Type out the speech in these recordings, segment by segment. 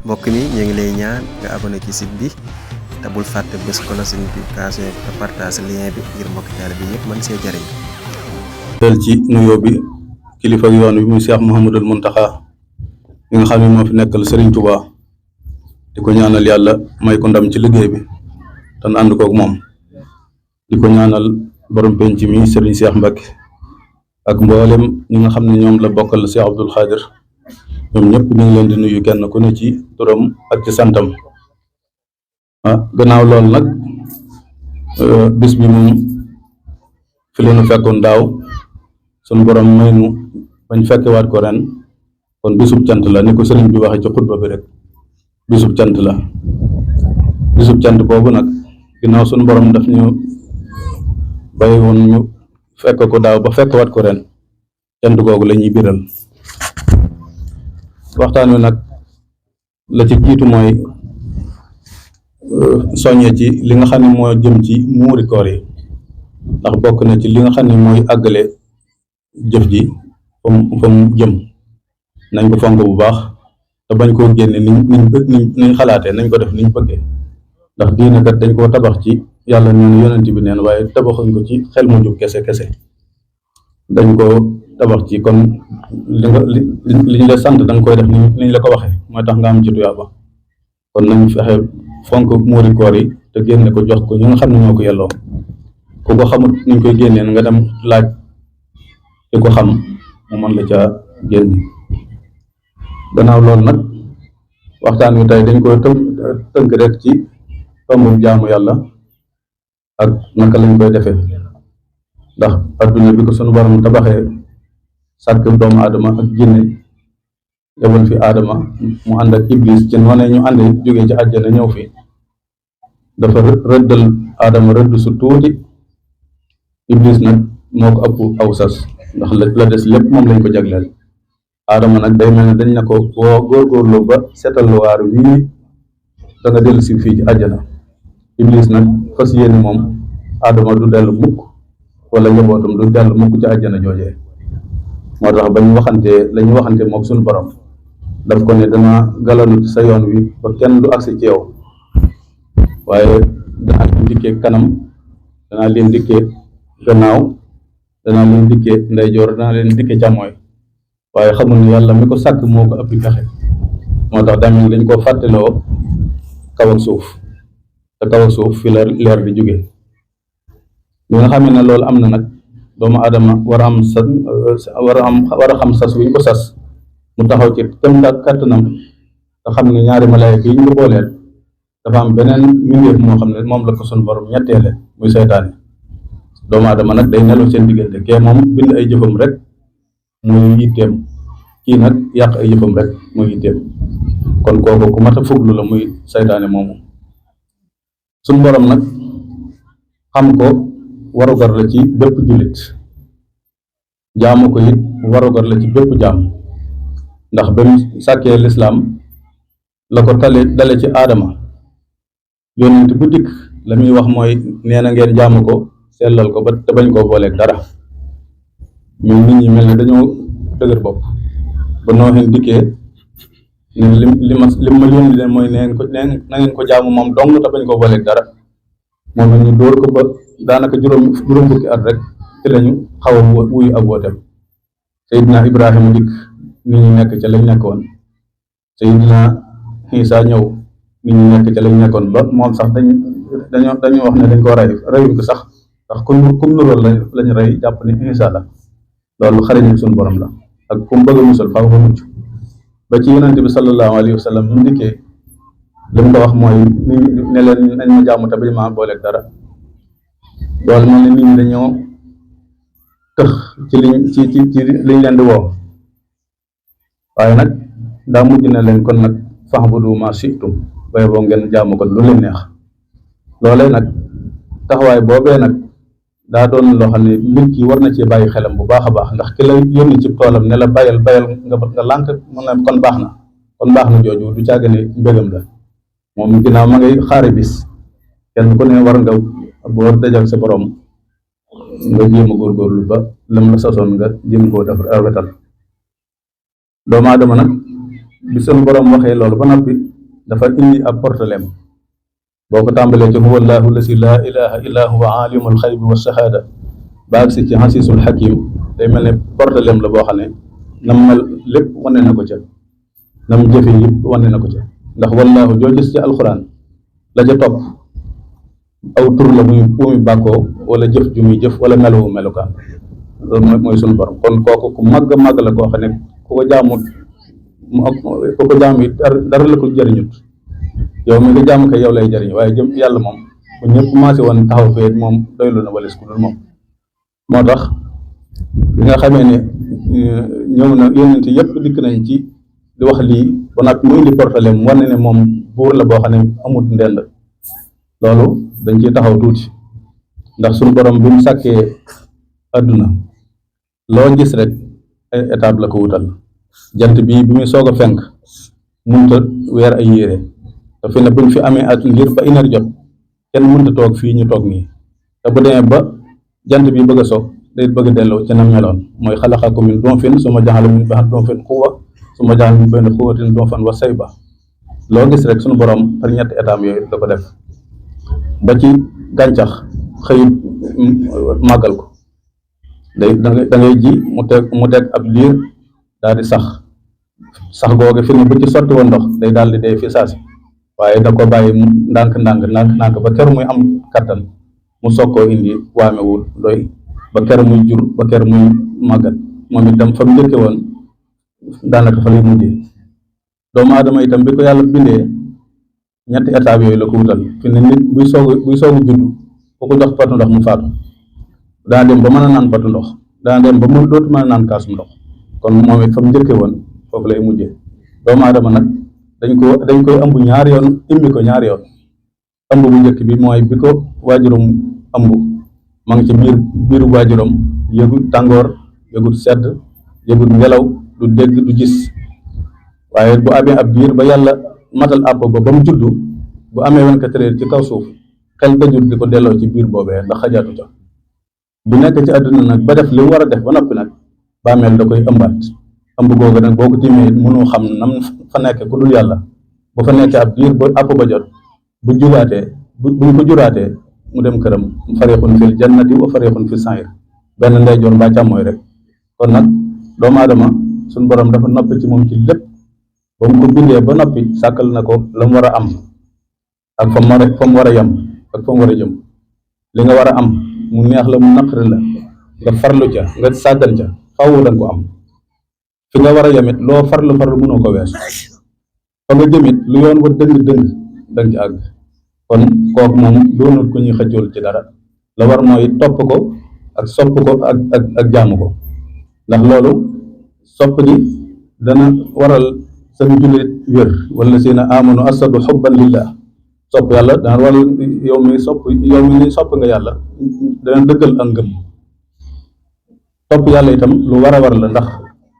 mbokk mi ñu ngi lay ñaan nga abonné ci site bi te bul fàtte bés cloche notification bi te partage lien bi ngir mbokk taal bi yëpp mën see jëriñ. del ci nuyoo bi kilifa yoon bi muy Cheikh Mouhamadul Mountakha mi nga xam ne moo fi nekkal Serigne Touba di ko ñaanal yàlla may ko ndam ci liggéey bi te ànd koog moom di ko ñaanal borom penc mi Serigne Cheikh Mbacke ak mboolem ñi nga xam ne ñoom la bokkal Cheikh Abdoul Khadir ñoom ñëpp ñu ngi leen di nuyu kenn ku ne ci turam ak ci santam. Gannaaw loolu nag bis bi moom fi leenu fekkoon daaw sunu borom may nu bañ fekkewaat ko ren kon bisub cant la ni ko sëriñ bi waxee ci xutba bi rek bisub cant la. bisub cant boobu nag ginnaaw sunu borom daf ñu bàyyi woon ñu fekk ko daaw ba fekkewaat ko ren cant googu la ñuy biral. waxtaan wi nag la ci jiitu mooy soññe ci li nga xam ne moo jëm ci muuri koor yi ndax bokk na ci li nga xam ne mooy àggale jëf ji fa mu jëm nañ ko fonk bu baax te bañ koo génne niñ xalaatee nañ ko def niñ bëggee ndax diine kat dañ koo tabax ci yàlla neen yonent bi neen waaye tabaxuñ ko ci xel mu jub kese dañ ko tabax ci kon liñ la sant da nga koy def niñ la ko waxee mooy tax nga am ci tuyaaba kon nañ fexe fonk muuri koor yi te génne ko jox ko ñu nga xam ne ñoo ko yelloo ku ko xamut niñ koy génneen nga dem laaj di ko xam mu mën la caa génne. gannaaw loolu nag waxtaan wi tey dañ ko tënk rek ci tombu jaamu yàlla ak naka lañ koy defee ndax adduna bi ko sunu borom tabaxee sàkk doomu aadama ak jinne yebal fi aadama mu ànd ak iblis ci noonee ñu ànde jógee ci àjjana ñëw fi dafa rëddal aadama rëdd su tuuti iblis nag moo ko ëpp aw sas ndax la des lépp moom lañ ko jagleel aadama nag day mel ne dañ ne ko boo góorgóorlu ba seetal waar wii da nga dellu si fii ci àjjana iblis nag fas yéene moom aadama du dellu mukk wala njabootam du dellu mukk ci àjjana joojee moo tax ba ñu waxantee la ñu waxante moom suñu borom daf ko ne dana galalu ci sa yoon wi ba kenn du agsi ci yow waaye danaa leen dikkee kanam danaa leen dikkee gannaaw danaa leen dikkee ndeyjoor danaa leen dikkee càmmooy waaye xamul ne yàlla mi ko sàkk moo ko ëppi pexe moo tax dañ koo fàtteloo kaw ak suuf te kaw ak suuf fi la leer di jóge bi nga xam ne loolu am na nag doomu aadama war a xam sas wi ñu ko sas mu taxaw ci kem kàttanam te xam ne ñaari malaayika yi ñu ko booleel dafa am beneen mbindeef moo xam ne moom la ko sunu borom ñetteele muy seytaane doomu aadama nag day nelaw seen diggante kee moom bind ay jëfam rek muy yitteem kii nag yàq ay jëfam rek muy yitteem kon kooku ku mat a fuglu la muy seytaane moomu sunu borom nag xam ko warugar la ci bépp jullit jaamu ko it warugar la ci bépp jaam ndax ba mu sàkkee lislaam la ko dale ci aadama yonent bu dikk la muy wax mooy nee na ngeen jaamu ko sellal ko ba te bañ koo booleeg dara ñun nit ñi mel ne dañoo dëgër bopp ba nooxeen dikkee ne lim ma yónni leen mooy na ngeen ko jaamu moom dong te bañ koo booleeg dara moom la ñu dóor ko ba daanaka juróom fukki at rek ci lañu xaw a wuyu ab wooteem Seydina Ibrahima dikk nit ñi nekk ca lañ nekkoon Seydina Isa ñëw nit ñi nekk ca lañ nekkoon ba moom sax dañoo wax ne dañ koo reyuñ ko sax ndax kum nuróol lañ rey jàpp ne Isa la loolu xariñu suñu borom la ak kum bëgg a musal faaw ko mucc ba ci yonente bi sallallahu alayhi wa sallam mu dikkee li mu ko wax mooy ne leen nañ ma jaamu te bañ maa booleeg dara loolu mel ne nit ñi dañoo tëx ci liñ leen di woo waaye nag daa mujj na leen kon nag fa'budu ma shi'tum bay boo ngeen jaamu ko lu leen neex loolee nag taxawaay boobee nag daa doon loo xam ne nit ki war na ci bàyyi xelam bu baax a baax ndax ki la yónni ci toolam ne la bayal nga lànk mu ne kon baax na jooju du caagane mbégam la moom ginnaaw ma ngay xaari bis kenn ku ne war nga boo dajal sa borom nga jéem a góorgóorlu ba lam la sasoon nga jéem koo def rafetal doomu aadama nag bi sunu borom waxee loolu ba noppi dafa indi ab portalem boo ko tàmbalee ci huwa allahu lasi laa ilaha illa huwa alimul xaybi wa shahada ba agsi ci xasisul xakim day mel ne portalem la boo xam ne nam mel lépp wane na ko ca nam jëfe yëpp wane na ko ca ndax wallahu joo gis ci alxuraan la ca topp aw tur la muy bàkkoo wala jëf ju muy jëf wala melowu melukaan loolu mooy sunu borom kon kooku ku màgg màgg la koo xam ne ku ko jaamut ku ko jaam it dara la ko jëriñut yow mi nga jaam kay yow lay jëriñ waaye jëm yàlla moom bu ñëpp commencé woon taxaw fee moom doylu na walis ku dul moom moo tax bi nga xamee ne ñëw na yonent yëpp dikk nañ ci di wax lii ba nag mu indi portalem wane ne moom buur la boo xam ne amut ndend loolu dañ ciy taxaw tuuti ndax suñu borom bi mu sàkkee adduna loo gis rek ay étape la ko wutal jant bii bi muy soog a fenk munta weer ay yére te fi ne buñ fi amee at ngir ba une heure jot kenn munta toog fii ñu toog nii te bu demee ba jant bi bëgg a soog day bëgg a delloo ci nam meloon mooy xalaqakum min doofin summa jaxala min ba'di doofin quwwa summa jaxala min bayni quwwatin doofan wa sayba loo gis rek suñu borom par ñetti étape yooyu da ko def ba ci gàncax xëyut màggal ko da ngay ji mu teg ab liir daal di sax googe fi ne bu ci sotti woon ndox day daal di dee fi saasi waaye da ko bàyyi ndànk ba ker muy am kattan mu soog koo indi waamewul doy ba ker muy jur ba ker muy màggat moom itam fa mu njëkke woon daanaka fa lay mujjee doomu aadama itam bi ko yàlla bindee ñetti étape yooyu la ko wutal fi ne nit buy soogu judd ku ko jox patu ndox mu faatu daa dem ba mën a naan patu ndox daa dem ba mu dootu mën a naan kaasum ndox kon moom it fa mu njëkke woon foofu lay mujjee doomu aadama nag dañ koy ëmb ñaari yoon imbi ko ñaari yoon ëmb bu njëkk bi mooy bi ko waajuram ëmb ma ngi ci biiru waajuram yëgut tàngoor yëgut sedd yëgut ngelaw du dégg du gis waaye bu amee ab biir ba yàlla matal àpp ba mu juddu bu amee 24 heures ci kaw suuf xel dajut di ko delloo ci biir boobee ndax xajaatu ca bu nekk ci àdduna nag ba def li mu war a def ba noppi nag bàmmeel da koy ëmbaat ëmb googu nag boo ko tiimee mënoo xam nam fa nekk ku dul yàlla bu fa nekkee ab biir ba àpp ba jot bu buñ ko juraatee mu dem këram farixun fil jannati wa farixun fi sa'ir benn ndeyjoor mbaa càmmooy rek kon nag doomu aadama suñ borom dafa noppi ci moom ci lépp ba mu ko bindee ba noppi sàkkal na ko la mu war a am ak fa mu war a yem ak fa mu war a jëm li nga war a am mu neex la mu naqari la nga farlu ca nga sàggan ca faaw danga ko am fi nga war a yemit loo farlu mënoo ko weesu fa nga jëmit lu yoon wa dëng danga ci àgg kon kooku moom doonul ku ñuy xëccool ci dara la war mooy topp ko ak sopp ko ak jaamu ko ndax loolu sopp gi dana waral sa jullit wér wala sina amanu asadu xubban lillah sopp yàlla dana waral yow mi sopp nga yàlla dana dëggal ak ngëm topp yàlla itam lu war a war la ndax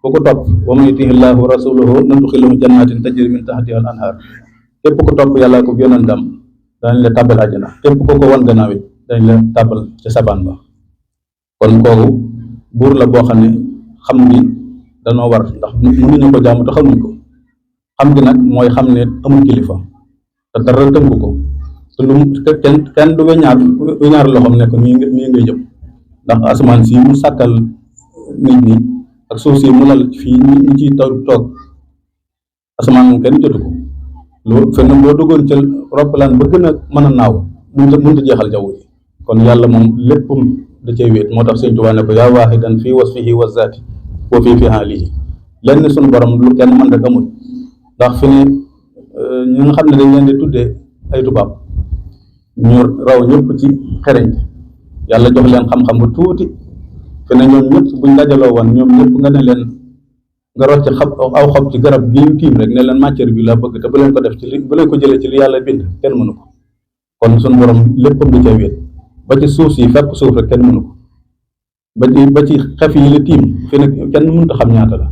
ku ko topp wa man yutihi llahu wa rasuluhu nadxiluhu jannatin tajri min tahtiha al anhar képp ko topp yàlla ko yonentam dañ la tàbbal àjjana képp ko wan gannaaw it dañ la tàbbal ca sabaan ba kon kooku buur la boo xam ne xam gi danoo war ndax mënuñu ko jaamu te xamuñ ko xam gi nag mooy xam ne amul kilifa te dara tënku ko te lu kenn du weñaar loxoom ne ko nii ngay jëm ndax asamaan si mu sàkkal nit ñi ak suuf si mu lal fii ñu ciy toog asamaan moom kenn jotu ko loolu fenn boo duggoon ca roppalaan ba gën a mën a naaw mënta jeexal jaww ji kon yàlla moom léppam da cay wéet moo tax Sëñ Tuubaa ne ko yaa waaxidan fii wasfihi wa zaati wa fii fi'aalihi lenn suñu borom lu kenn mën rek amul ndax fi ne ñi nga xam ne dañ leen di tuddee ay tubaab ñu raw ñëpp ci xereñ yàlla jox leen xam-xam bu tuuti fi ne ñoom ñëpp buñ dajaloo woon ñoom ñëpp nga ne leen nga rocc aw xob ci garab gi ñu tiim rek ne leen matière bi laa bëgg te bu leen ko def ci bu leen ko jëlee ci li yàlla bind kenn mënu ko kon suñu borom léppam di ca wéet ba ci suuf si fépp suuf rek kenn mënu ko ba ci xef yi la tiim fi ne kenn mënut a xam ñaata la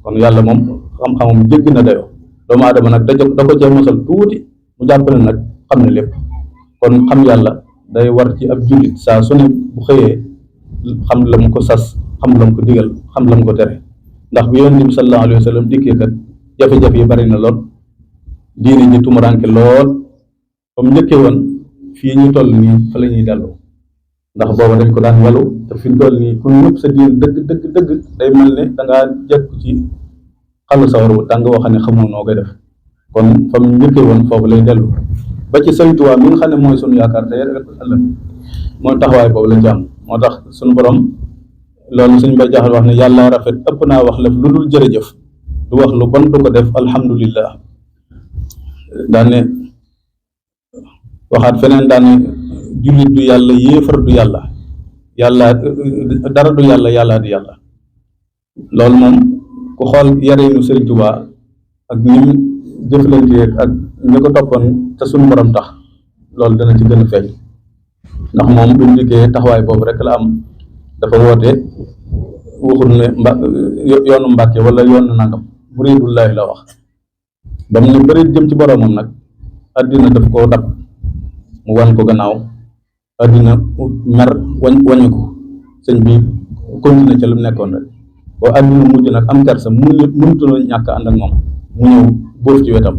kon yàlla moom xam-xamam jéggi na dayoo doomu aadama nag da ko cee mosal tuuti mu jàpp ne nag xam ne lépp kon xam yàlla day war ci ab jullit saa su ne bu xëyee xam la mu ko sas xam la mu ko digal xam la mu ko tere ndax bi yonent bi sallallahu alayhi wa sallam dikkee kat jafe-jafe yi bari na lool diine ji tumuranke lool comme njëkkee woon fii ñu toll nii fa la ñuy dellu ndax booba dañ ko daan walu te fi mu toll nii ku ñëpp sa diin dëgg day mel ne da ngaa jekku ci xalu sawar bu tàng woo xam ne xamoo noo koy def kon fa mu njëkkee woon foofu lay dellu ba ci Sëñ Tuubaa mi nga xam ne mooy sunu yaakaar tey ëllëg mooy taxawaay boobu la jàmm moo tax suñu borom loolu suñ bay jaxal wax ne yàlla rafet ëpp naa wax lëf lu dul jërëjëf du wax lu bon du ko def alhamdulillah daane waxaat feneen daane jullit du yàlla yéefar du yàlla dara du yàlla di yàlla loolu moom ku xool yareenu Sëriñ Tuubaa ak ñi mu jëflanteeg ak ñi ko toppoon te suñu borom tax loolu dana ci gën a feeñ ndax moom bi mu liggéeyee taxawaay boobu rek la am dafa woote waxul ne yoonu Mbàkke wala yoonu nangam muridullahi la wax ba mu ne bëri jëm ci boromam nag addina daf koo dab mu wan ko gannaaw addina mer wañu ko sëñ bi continué ca lu mu nekkoon rek boo addina mujj nag am kersa mënutu ñàkk ànd ak moom mu ñëw bóof ci wetam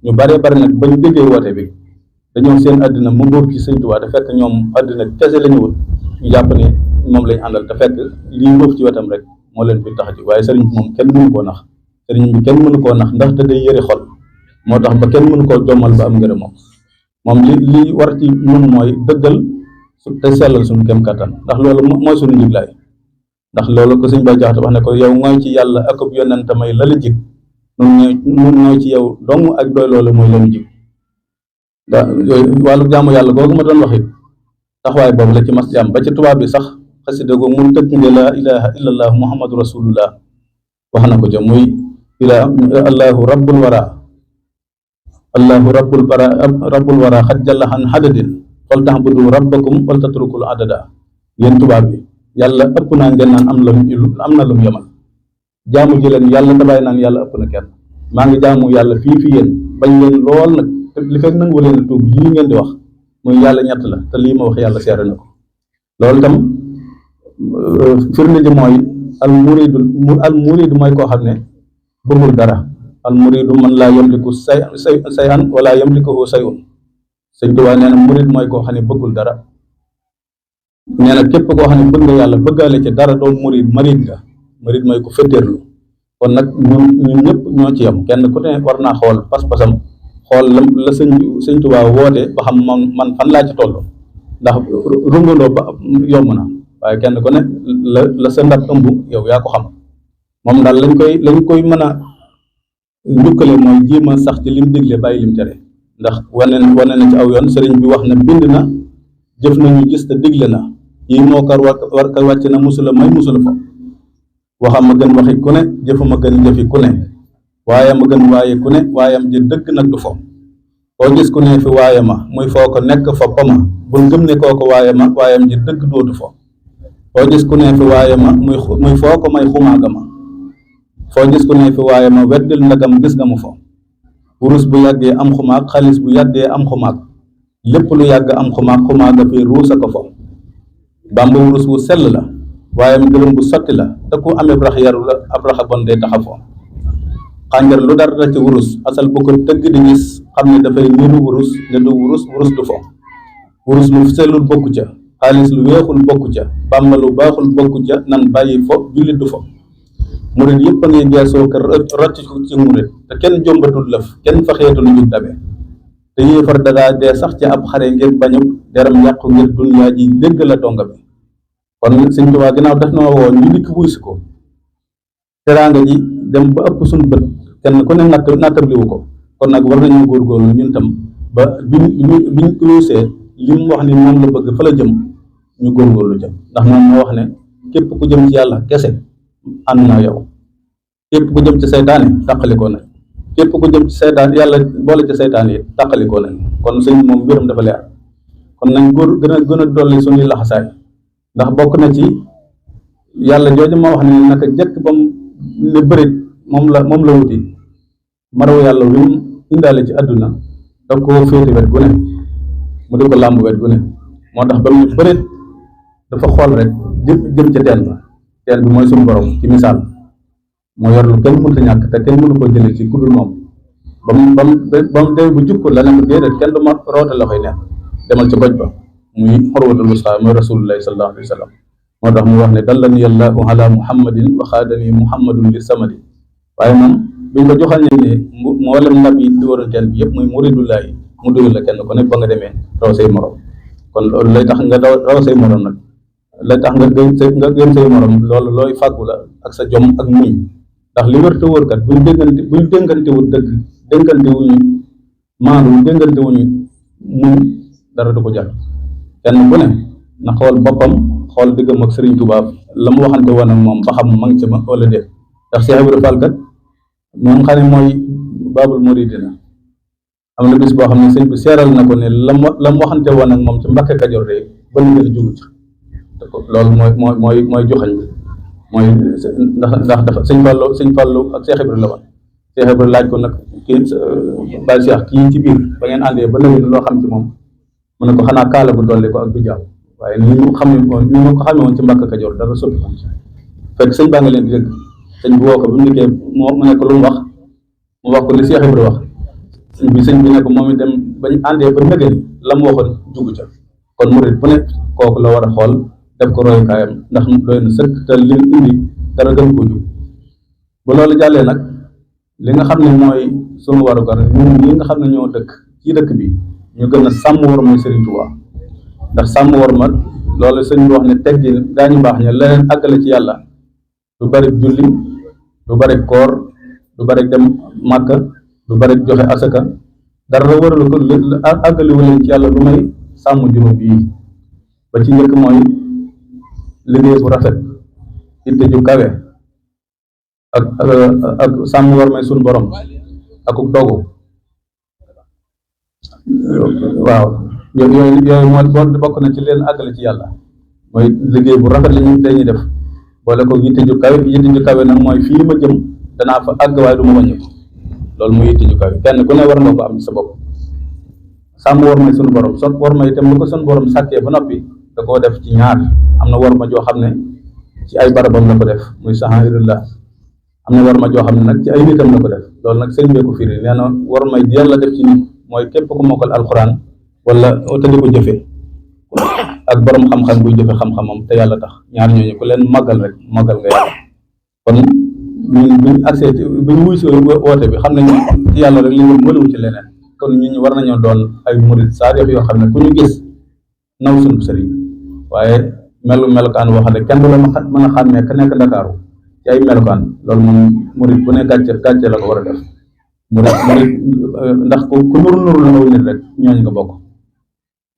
ñu bare bari nag bañ déggee woote bi dañoo seen addina mu bóof ci Sëñ Tuubaa te fekk ñoom addina kese la ñu wut ñu jàpp ne moom lañ àndal te fekk lii bóof ci wetam rek moo leen fi tax ci waaye sëriñ bi moom kenn mënu koo nax sëriñ bi kenn mënu koo nax ndax te day yëri xol moo tax ba kenn mënu koo jommal ba am ngërëm moom li war ci ñun mooy dëggal te sellal suñu kem kattan ndax loolu mooy suñu njiglaay ndax loolu ko Sëñ Bay Jaxate wax ne ko yow mooy ci yàlla akub yonente may la jig nun ñooy ci yow dong ak doy loolu mooy lanu jig wàllu jaamu yàlla googu ma doon wax it taxawaay boobu la ci mas jàmm ba ci tubaab bi sax xasida googu mun tëkk nge laa ilaha illallah muhammadu rasulullah wax na ko ca muy allahu rabbul wara xat jalla xan xadadin fal taxbudu rabbakum wal tatrukul adada yéen tubaab bi yàlla ëpp naa ngeen naan am na lum yemal jaamu ji leen yàlla te bàyyi naan yàlla ëpp na kenn maa ngi jaamu yàlla fii fi yéen bañ leen lool nag li fekk nangu leen a tuub lii ngeen di wax muy yàlla ñett la te lii ma wax yàlla seere na ko loolu itam firnde ji mooy al muridu mooy koo xam ne bëggul dara al muridu man laa yamliku say an wala yamlikuhu sayun Sëñ Tuubaa nee na murid mooy koo xam ne bëggul dara nee na képp koo xam ne bëgg nga yàlla bëggaale ci dara doo murid nga murid mooy ko féttéerlu kon nag ñun ñëpp ñoo ci yam kenn ku ne war naa xool pas-pasam xool la Sëñ Tuubaa woote ba xam man fan laa ci toll ndax rungandoo ba yomb na waaye kenn ku ne la sa ndab ëmb yow yaa ko xam moom daal lañ koy mën a njukkale mooy jéema sax ci lim digle bàyyi lim tere ndax wane na ci aw yoon sëriñ bi wax na bind na jëf nañu gis te digle na yi moo kar war ka wàcc na musula may musula fa waxam ma gën waxi ku ne jëfama gën jëfi ku ne waaye ma gën waaye ku ne waayam ji dëgg nag du fo koo gis ku ne fi waaye ma muy foo ko nekk fa pama bul gëm ne kooko waaye ma waayam ji dëgg dootu fo koo gis ku ne fi waaye ma muy foo ko may xumaaga ma foo gis ku ne fi waaye ma weddil ndagam gis nga mu fo wurus bu yàggee am xumaag xaalis bu yàggee am xumaag lépp lu yàgg am xumaaga fi ruusa ko fo bàmba wurus wu sell la waaye gërëm bu sotti la te ku amee rax yaru la ab raxa bon day taxa fo xànjar lu dara ci wurus asal bu ko tëgg di gis xam ne dafay niru wurus ne du wurus du fo wurus lu sellul bokku ca xaalis lu weexul bokku ca bàmba lu baaxul bokku ca nan bàyyi fo jullit du fo murit yëpp a ngi geesoo kër rocc ci murit te kenn jombatul lëf kenn faxeetul jug dabe te yéefar dadaa dee sax ci ab xare ngir bañu deram yàqu ngir dunyaa ji dégg la donga bi kon Sëñ Tuubaa ginnaaw def na woo ñu dikk buy si ko teraanga ji dem ba ëpp suñu bët kenn ku ne nattabliwu ko kon nag war nañu góorgóorlu ñun tam ba biñ luusee li mu wax ni moom la bëgg fa la jëm ñu góorgóorlu jëm ndax moom moo wax ne képp ku jëm ci yàlla kese ànd naa yow képp ku jëm ci seytaane tàqalikoo nañ képp ku jëm ci seytaane yàlla boole ci seytaane yi tàqalikoo nañ kon sëñ moom mbiram dafa leer kon nañ gën a dolli suñuy laxasaay ndax bokk na ci yàlla jooju ma wax ne naka jëkk ba mu ne bërit moom la wuti maraw yàlla wi mu indaale ci àdduna da koo féeti wet gu ne mu di ko làmb wet gu ne moo tax ba mu ne bërit dafa xool rek jëm ca teen bi mooy suñu borom ci misaal moo yor lu kenn mënta ñàkk te kenn mënu koo jëlee ci ku dul moom ba mu dee bu jukk la ne ko déedéet kenn du ma roote la koy nekk demal ci goj ba muy xorwatul wusqa mooy rasulullahi sallallahu alayhi wa sallam moo tax mu wax ne dallani allahu ala muhammadin wa xaadani muhammadun li samadi waaye moom biñ ko joxal ne mboolem ndab yi di waroon teen bi yëpp muy muridullahi mu doyul la kenn ku nekk ba nga demee raw say morom kon loolu lay tax nga raw say morom nag lay tax nga gën say morom loolu looy fàggu la ak sa jom ak muñ ndax li wër te wër kat buñ dénkante wut dëgg dénkante wuñu maandu dénkante wuñu muñ dara du ko jar kenn ku ne na xool boppam xool diggam ak Serigne Touba la mu waxante woon ak moom ba xam ma ngi ca ma wala déet ndax Cheikh Ibrahima Fall kat moom xam ne mooy baabul muridina am na bis boo xam ne sëñ bi seeral na ko ne la mu waxante woon ak moom ci Mbàkke Kajoor de ba lu gën a jugu ci loolu mooy joxañ bi mooy ndax dafa sëñ Fallu ak Cheikh Ibrahima la woon Cheikh Ibrahima laaj ko nag kii Baye Cheikh kii ci biir ba ngeen àndee ba nawet loo xam ci moom mu ne ko xanaa kaala bu dolli ko ak du jaaw waaye ni ma ko xamee woon ci Mbàkke Kajoor dara soppi ko fekk sëñ baa nga leen di dégg sëñ bi woo ko bi mu dikkee mu ne ko lu mu wax ko li Cheikh Ibrahima wax sëñ bi ne ko moom itam bañ àndee ba nëgëni la mu waxoon jugu ca kon murid bu nekk kooku la war a xool def ko royukaayam ndax doy na sëkk te li indi dara gën ko jug bu loolu jàllee nag li nga xam ne mooy sunu warugar ñun ñi nga xam ne ñoo dëkk ci dëkk bi ñu gën a sàmm war mooy Serigne Touba ndax sàmm war ma loolu sëñ bi wax ne teggin daañu baax ña leneen àggale ci yàlla du bari julli du bari koor du bari dem màkka du bari joxe asaka dara waralu ko àggale wu leen ci yàlla lu may sàmm juróom yi ba ci njëkk mooy liggéey bu rafet itte ju kawe ak sàmm war may suñu borom ak dogu waaw yooyu moo bokk na ci leen àggale ci yàlla mooy liggéey bu rafet la ñuy def boole ko yitte ju kawe nag mooy fii ma jëm danaa fa àgg waaye du ma wàññi ko loolu muy yitte ju kawe kenn ku ne war nga ko am ci sa bopp sàmm war may suñu borom sot war may itam lu ko suñu borom sàkkee ba noppi da koo def ci ñaar am na war ma joo xam ne ci ay barabam la ko def muy sahairullah am na war ma joo xam ne nag ci ay nitam la ko def loolu nag sëñ bee ko firi nee na war may di yàlla def ci nit mooy képp ku mokkal alxuraan wala te di ko jëfe ak borom xam-xam buy jëfe xam-xamam te yàlla tax ñaar ñooñu ku leen màggal rek màggal nga yàlla kon buñ accès buñ wuy si woote bi xam nañu ci yàlla rek li ñu mënuwu ci leneen kon ñun ñu war nañoo doon ay murid saadix yoo xam ne ku ñu gis naw suñu sëriñ waaye melukaan woo xam ne kenn du la mën a xàmmee ka nekk Ndakaaru ci ay melukaan loolu moom murid bu ne gàcce la ko war a def murid ndax ku nuru la naw nit rek ñooñu nga bokk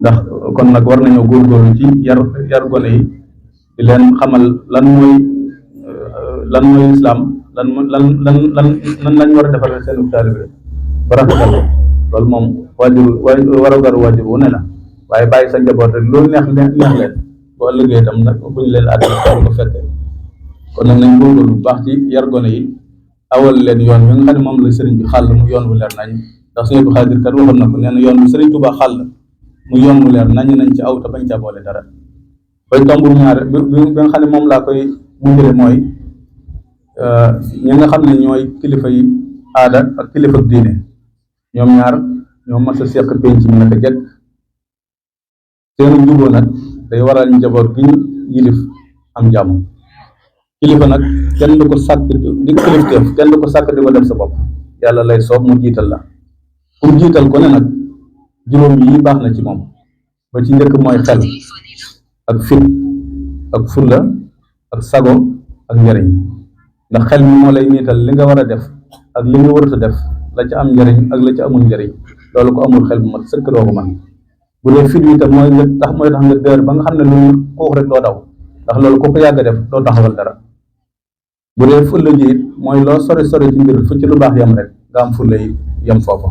ndax kon nag war nañoo góorgóorlu ci yar gone yi di leen xamal lan mooy islam lan lañ war a defaral seen taalibe ba rafetal ko loolu moom warugar waajur wu ne la waaye bàyyi sa njaboot rek loolu neex leen boo ëllëgee itam nag buñu leen àddina ko fekkee kon nag nañ góorgóorlu bu baax ci yar gone yi awal leen yoon wi nga xam ne moom la sëriñ bi xàll mu yoon wu leer nañ ndax suñu Xaadir kat waxoon na ko nee na yoon bu sëriñ Tuubaa xàll mu yoon wu leer nañ ci aw te bañ ca boole dara bay tombu ñaar bi nga xam ne moom laa koy mujjale mooy ñi nga xam ne ñooy kilifa yi aada ak kilifa diine ñoom ñaar ñoo mas a seq penc mi naka jekk seenu juboo nag day waral njaboot gi ñu yilif am jàmm kilifa nag kenn du ko sàkk di kilifteef kenn du ko sàkk di ko def sa bopp yàlla lay soob mu jiital la pour jiital ko ne nag juróom yi baax na ci moom ba ci njëkk mooy xel ak fit ak fulla ak sago ak njariñ ndax xel mi moo lay niital li nga war a def ak li nga warut a def la ca am njariñ ak la ca amul njariñ loolu ko amul xel bu mat sëkk doo ko man bu dee fit wi tam mooy tax nga dër ba nga xam ne lu xuux rek doo daw ndax loolu ku ko yàgg def doo taxawal dara bu dee fulla ji it mooy loo sori ci mbir fu ci lu baax yam rek nga am fulla yi yam foofa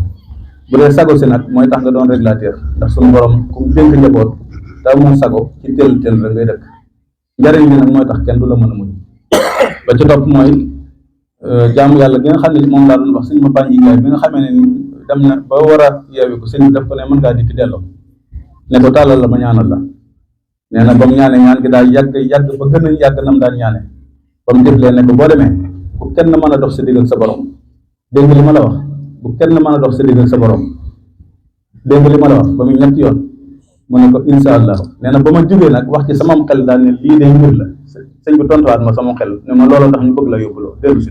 bu dee sago si nag mooy tax nga doon régulateur ndax suñu borom ku dénk njaboot te moom sago ci teel rek ngay dëkk njariñ li nag mooy tax kenn du la mën a muñ ba ci topp mooy jaamu yàlla gi nga xam ne moom laa doon wax sëñ ma bànji gaay bi nga xamee ne ni dem na ba war a yeewi ko sëñ bi def ko ne mën ngaa dikk delloo ne ko tàllal la ma ñaanal la nee na ba mu ñaane ñaan gi daal yàgg ba gën a yàgg nam daan ñaane ba mu def leen ne ko boo demee bu kenn mën a dox sa digg ak sa borom. dégg nga li ma la wax bu kenn mën a dox sa digg ak sa borom. dégg nga li ma la wax ba muy ñetti yoon mu ne ko insha allah. nee na ba ma jógee nag wax ci sama xel daal ne lii day mbir la sëñ bi tontuwaat ma sama xel ne ma looloo tax ñu bëgg la yóbbuloo dellu si.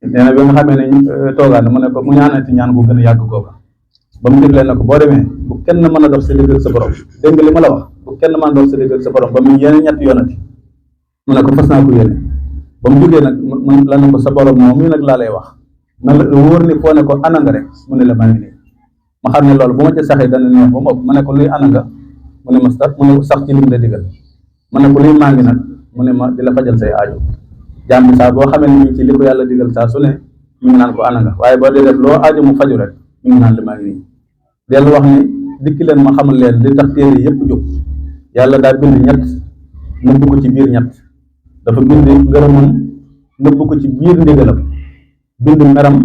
nee na bi nga xamee ne toogaat na mu ne ko mu ñaanati ñaan gu gën a yàgg googa ba mu diglee na ko boo demee bu kenn mën a dox sa digg ak sa borom. dégg nga li ma la wax bu kenn mën a dox sa digg ak sa borom ba muy yeneen ñetti yoonati mu ne ko fas naa ko yéene. ba mu jógee nag mu la ne ko sa borom moom mii nag laa lay wax na la wóor ni foo ne ko ana nga rek mu ne la maa ngi nii. ma xam ne loolu bu ma ci saxee dana neex ba mu ëpp ma ne ko luy ana nga mu ne ma sax ci lim la digal ma ne ko luy maa ngi nag mu ne ma di la fajal say aajo. jaam bi saa boo xamee ne ñu ci li ko yàlla digal saa su ne mi ngi naan ko ana nga waaye boo dee def loo aajo mu faju rek mi ngi naan la maa ngi nii. dellu wax ni dikki leen ma xamal leen li tax téere yëpp jóg yàlla daa bind ñett nëbb ko ci biir ñett dafa bind ngërëmam nëbb ko ci biir ndigalam bind meram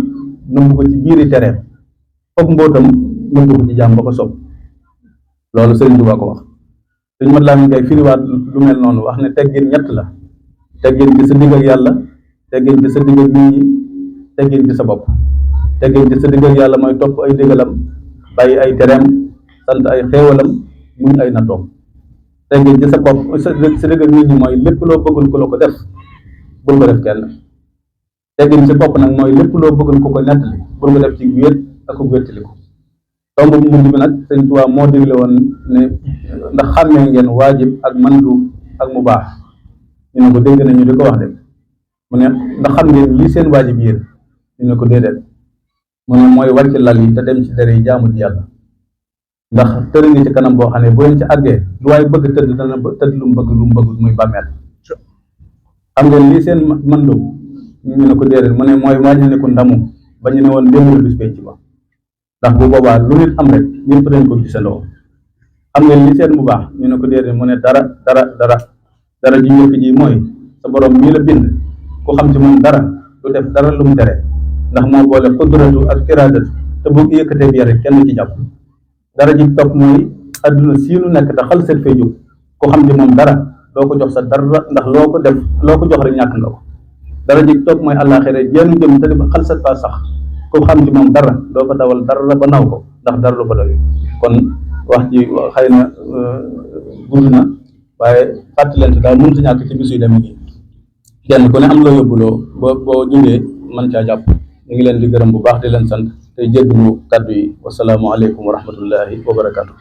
nëbb ko ci biiri tereem foog mbootam nëbb ko ci jaam ba ko sopp loolu Sëriñ Tuubaa ko wax. Sëriñ Mat Lamin Gay firiwaat lu mel noonu wax ne teggin ñett la teggin ci sa digg ak yàlla teggin ci sa digg ak nit ñi teggin ci sa bopp. teggin ci sa digg ak yàlla mooy topp ay digalam bàyyi ay tereem sant ay xéewalam muñ ay nattoom. teggin ci sa bopp sa digg ak nit ñi mooy lépp loo bëggul ku la ko def bul ko def kenn. teggin ci bopp nag mooy lépp loo bëggul ku ko nettali bul ko def ci wéet ak ko wéttaliku. tomb bu mujj bi nag Sëriñ Tuubaa moo digle woon ne ndax xàmmee ngeen waajib ak mandu ak mu baax ñu ne ko dégg nañu di ko wax de mu ne ndax xam ngeen lii seen waajib yéen ñu ne ko déedéet mu ne mooy wàcc lal yi te dem ci dere yi jaamu ci yàlla ndax tëri ngi ci kanam boo xam ne bu leen ci àggee lu waaye bëgg tëdd dana tëdd lu mu bëgg muy bàmmeel. xam ngeen lii seen mandu ñu ne ko déedéet mu ne mooy waajal ne ko ndamu ba ñu ne woon démbul bis penc ba ndax bu boobaa lu nit am rek ñëpp dañ ko gisandoo. xam ngeen li seen bu baax ñu ne ko déedéet mu ne dara ji njëkk ji mooy sa borom mii la bind ku xam ci moom dara du def dara lu mu tere ndax moo boole qudratu ak iraadatu te bu yëkkatee bi rek kenn ci jàpp. dara ji topp mooy adduna sii nu nekk te xal seet fay jóg ku xam ci moom dara doo ko jox sa dara ndax loo ko jox rek ñàkk nga ko. dara ji topp mooy àllaaxira jeenu jëm te di xal seet faa sax ku xam ci moom dara doo ko dawal dara ba naw ko ndax dara du ko doy. kon wax ji xëy na gudd na waaye fàttalante daal mënut a ñàkk ci bis yu demee nii kenn ku ne am loo yóbbuloo boo jógee mën caa jàpp. ñu ngi leen di gërëm bu baax di leen sant tey jéggalu kàddu yi wasalaamu aleykum wa rahmatullahi wa barakaatu.